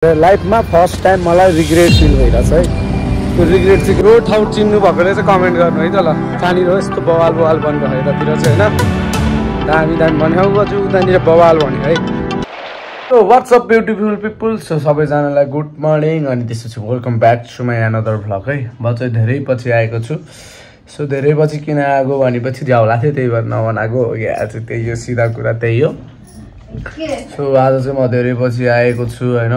लाइफमा first time मलाई regret feel भइरहेछ है। त्यो रिग्रेट चाहिँ यो ठाउँ चिन्नु भएकोले चाहिँ कमेन्ट गर्नु है त ल। कहाँनिर यस्तो बवाल बवाल बन्द यतातिर चाहिँ होइन दामी दामी भन्यो बजु उतानिर बवाल भन्यो है। So what's up beautiful people. So सबैजनालाई गुड मर्निङ अनि त्यसपछि welcome back to my another vlog है। म चाहिँ धेरै पछि आएको छु। सो धेरै पछि किन आएको भनेपछि झ्याउला थियो त्यही भएर नबनाएको या चाहिँ त्यही हो, सिधा कुरा त्यही हो। सो आज चाहिँ म धेरै पछि आएको छु होइन,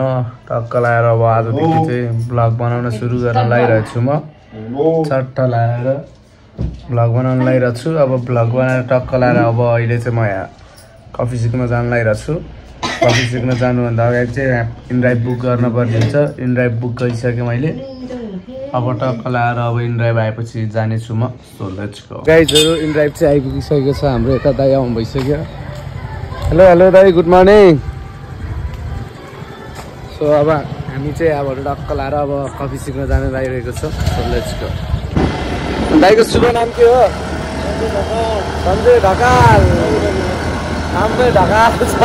टक्क लाएर अब आजदेखि चाहिँ भ्लग बनाउन सुरु गर्न लागिरहेको छु। म चट्टा लाएर भ्लग बनाउन लागिरहेको छु। अब भ्लग बनाएर टक्क लाएर अब अहिले चाहिँ म यहाँ कफी सिक्न जान लागिरहेको छु। कफी सिक्न जानुभन्दा अगाडि चाहिँ इनड्राइभ बुक गर्न पर्ने हुन्छ। इनड्राइभ बुक गरिसकेँ मैले। अब टक्क लाएर अब इनड्राइभ आएपछि जानेछु म। सो लेट्स गो गाइजहरू। इनड्राइभ चाहिँ आइपुगिसकेको छ। हाम्रो यता दाइ आउनु भइसक्यो। हेलो हेलो दाइ, गुड मर्निङ। सो अब हामी चाहिँ अब टक्क लाएर अब कफी सिक्न जान लागिरहेको छ। So let's go. दाइको शुभ नाम के हो? सञ्जय ढकाल। नामै ढकाल छ।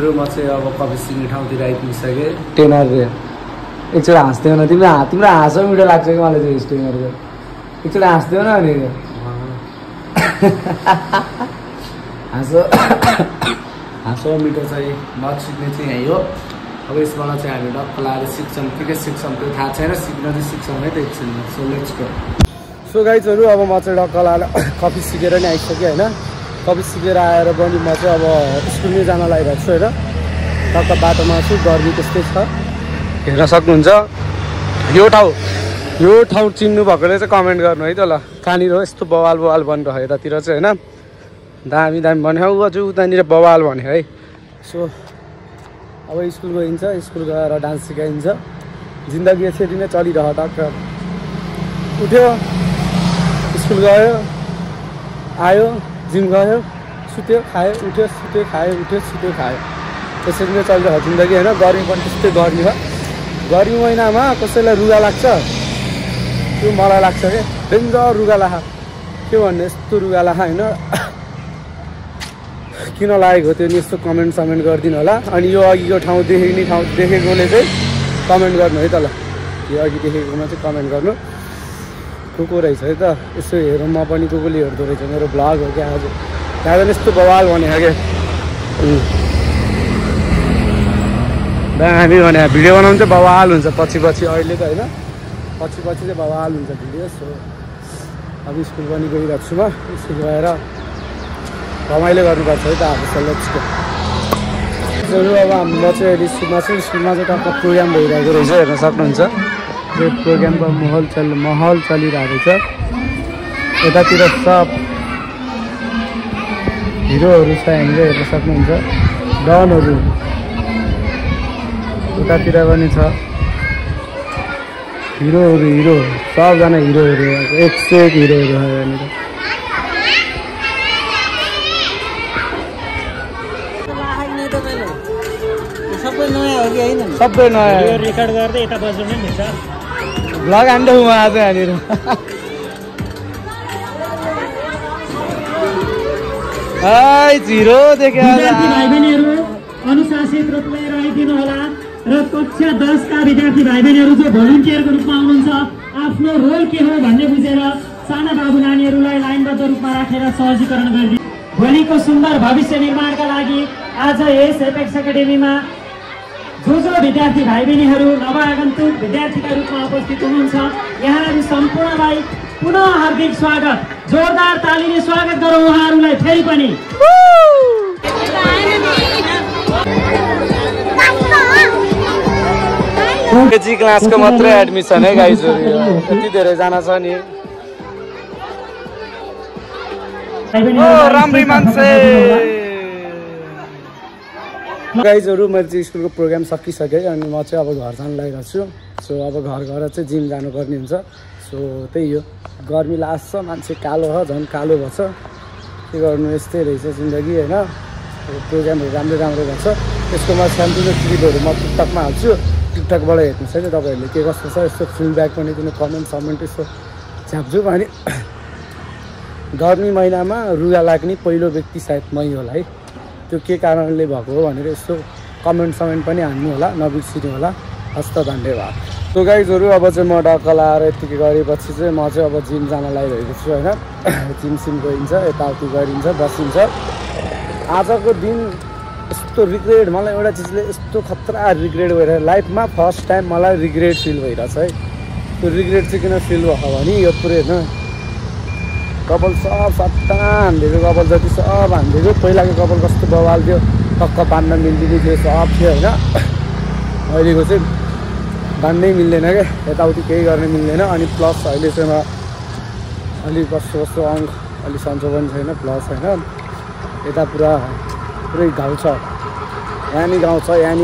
म चाहिँ अब कफी सिक्ने ठाउँतिर आइपुगिसकेँ। टेनर एकचोटि हाँस्दैौ न तिम्रो हाँसो मिठो लाग्छ कि मलाई चाहिँ स्टेनरको। एकचोटि हाँस्दैौ न अनि हाँसो मिठो चाहिँ मत सिक्ने चाहिँ यहीँ हो। अब यसबाट चाहिँ हामी डक्क लाएर सिक्छौँ। के सिक्छौँ त्यो थाहा छैन, सिक्न चाहिँ सिक्छौँ है त एकछिनमा। So let's go. सो गाइजहरू अब म चाहिँ डक्क लाएर कफी सिकेर नै आइसकेँ होइन। कफी सिकेर आएर पनि म चाहिँ अब स्कुलमै जान लागिरहेको छु होइन। टक्क बाटोमा छु, गर्मी त्यस्तै छ हेर्न सक्नुहुन्छ। यो ठाउँ चिन्नु भएकोले चाहिँ कमेन्ट गर्नु है त ल। कहाँनिर यस्तो बवाल बवाल बन्द यतातिर चाहिँ होइन दामी दामी भन्यो बजु उतानिर बवाल भन्यो है। सो अब स्कुल गइन्छ, स्कुल गएर डान्स सिकाइन्छ। जिन्दगी यसरी नै चलिरह। टक्क उठ्यो, स्कुल गयो, आयो, जिम गयो, सुत्यो, खायो, उठ्यो, सुत्यो, खायो, उठ्यो, सुत्यो, खायो। त्यसरी नै चलिरह जिन्दगी होइन। गर्मी पनि त्यस्तै गर्मी हो। गर्मी महिनामा कसैलाई रुगा लाग्छ, त्यो मलाई लाग्छ क्या। डेन्जर रुगा लाखा के भन्ने, यस्तो रुगा लाखा होइन। किन लागेको त्यो नि यस्तो कमेन्ट समेन्ट गरिदिनु होला। अनि यो अघिको ठाउँ देखेकोले चाहिँ कमेन्ट गर्नु है त ल। यो अघि देखेकोमा चाहिँ कमेन्ट गर्नु। को रहेछ है त यसो हेरौँ। म पनि कोले हेर्दो रहेछ, मेरो भ्लग हो क्या आज। त्यहाँदेखि यस्तो बवाल भने क्या हामी भने भिडियो बनाउनु चाहिँ बवाल हुन्छ पछि अहिले त होइन। पछि चाहिँ बवाल हुन्छ भिडियो। सो अब स्कुल पनि गइरहेको छु म। स्कुल गएर रमाइलो गर्नुपर्छ है त अब। सलेट्सको अब म चाहिँ अहिले स्कुलमा छु। स्कुलमा चाहिँ टक्क प्रोग्राम भइरहेको रहेछ हेर्न सक्नुहुन्छ। यो प्रोग्रामको माहौल चलिरहेको छ। यतातिर सब हिरोहरू छ, हामीले हेर्न सक्नुहुन्छ। डनहरू उतातिर पनि छ हिरोहरू सबजना हिरोहरू एक से एक हिरोहरू छ यहाँनिर। सबै नयाँ रेकर्ड गर्दै यता बजाउनु नि छ। भ्लग हान्दै म आज यहाँनिर। जिरो देख्यो। भाइ बहिनीहरू अनुशासित रूपले रहिदिनु होला र कक्षा 10 का विद्यार्थी भाइ बहिनीहरू जो भोलिन्टियरको रूपमा आउनुहुन्छ आफ्नो रोल के हो भन्ने बुझेर साना बाबु नानीहरूलाई लाइनबद्ध रूपमा राखेर सहजीकरण गरिदिनु। भोलिको सुन्दर भविष्य निर्माणका लागि आज यस एपेक्स एकाडेमीमा जो विद्यार्थी भाइ बहिनीहरू नवआगन्तुक विद्यार्थीका रूपमा उपस्थित हुनुहुन्छ यहाँहरू सम्पूर्णलाई पुनः हार्दिक स्वागत। जोरदार तालीले स्वागत गरौँ उहाँहरूलाई फेरि पनि। केजी क्लासको मात्रै एडमिसन है गाइजहरू, यति धेरैजना छ नि। राम्रै मान्छे गाइजहरू। मैले चाहिँ स्कुलको प्रोग्राम सकिसकेँ अनि म चाहिँ अब घर जान लागिरहेको छु। सो अब घर गएर चाहिँ जिम जानुपर्ने हुन्छ। सो त्यही हो, गर्मी लाग्छ, मान्छे कालो हो, झन् कालो भएछ। के गर्नु, यस्तै रहेछ जिन्दगी होइन। अब प्रोग्रामहरू राम्रो भएछ। त्यसको म सानोतिनो क्लिपहरू म टिकटकमा हाल्छु। टिकटकबाट हेर्नुहोस् है तपाईँहरूले के कस्तो छ। यस्तो फिडब्याक पनि दिनु, कमेन्ट समेन्ट यस्तो छ्याप्छु अनि गर्मी महिनामा रुगा लाग्ने पहिलो व्यक्ति सायद मै होला है। त्यो के कारणले भएको हो भनेर यसो कमेन्ट पनि हान्नु होला, नबिर्सिनु होला। हस्त धन्यवाद। सो गाइजहरू अब चाहिँ म ढक्क लाएर यतिकै गरेपछि चाहिँ म चाहिँ अब जिम जान लागिरहेको छु होइन। जिम गइन्छ, यताउति गरिन्छ, बसिन्छ। आजको दिन यस्तो रिग्रेट, मलाई एउटा चिजले यस्तो खतरा रिग्रेट भइरहेछ लाइफमा। फर्स्ट टाइम मलाई रिग्रेट फिल भइरहेछ है। त्यो रिग्रेट चाहिँ किन फिल भयो भने यो पुरै होइन कपाल सब सट्टा हानिदिएको, कपाल जति सब हानिदिएको। पहिलाको कपाल कस्तो बवाल थियो, टक्क बाँध्न मिल्दिने थियो, सब थियो होइन। अहिलेको चाहिँ बाँध्नै मिल्दैन क्या, यताउति केही गर्ने मिल्दैन। अनि प्लस अहिले चाहिँ म अलिक कस्तो अङ्क अलिक सन्चो पनि छैन, प्लस होइन यता पुरै घाउ छ, यहाँ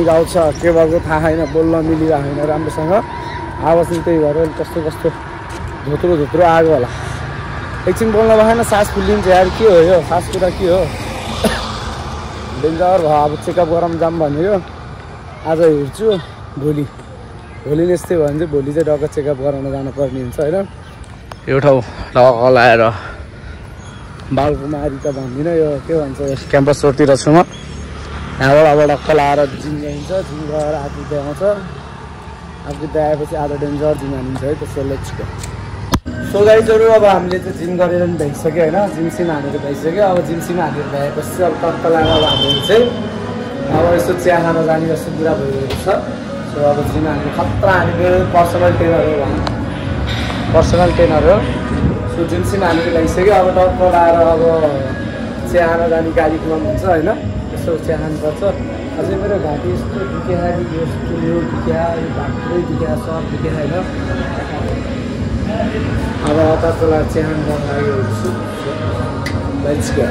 गाउँ छ, के भएको थाहा छैन, बोल्न मिलिरहेको छैन राम्रोसँग। आवाज नि त्यही भएर कस्तो धोत्रो आगो होला। एकछिन बोल्न भएन, सास फुलिन्छ यार। के हो यो खास कुरा, के हो डेन्जर भयो। अब चेकअप गराउनु जाऊँ भनेको, आज हेर्छु। भोलि नै यस्तै भयो भने चाहिँ भोलि चाहिँ डक्टर चेकअप गराउन जानुपर्ने हुन्छ होइन। यो ठाउँ ढक्क लाएर बालकुमारी त भन्दिनँ, यो के भन्छ क्याम्पस रोडतिर छु म। यहाँबाट अब ढक्क लाएर जिम गइन्छ, जिम गएर आकृति आउँछ। आकृति आएपछि आज डेन्जर जिम हानिन्छ है। त्यसो लेट्स गो। सो गाइजहरू अब हामीले चाहिँ जिम गरेर पनि भइसक्यो होइन। जिम हानेर भइसक्यो। अब जिम हानेर भएपछि अब टक्क लगाएर अब हामीहरू चाहिँ अब यसो चिया खान जाने जस्तो कुरा भइरहेको छ। सो अब जिम हानेर खतरा हानेको पर्सनल ट्रेनर हो भनौँ, पर्सनल ट्रेनर हो। सो जिम हानेर भइसक्यो। अब टक्क लगाएर अब चिया खान जाने कार्यक्रम हुन्छ होइन। यसो चिया खानुपर्छ। अझै मेरो घाँटी यस्तो दुख्या, यस्तो यो दुख्या, यो भात पुरै दुख्या, सब दुख्या होइन। अब तपाईँलाई चिया खान लागि हेर्छु। Let's go.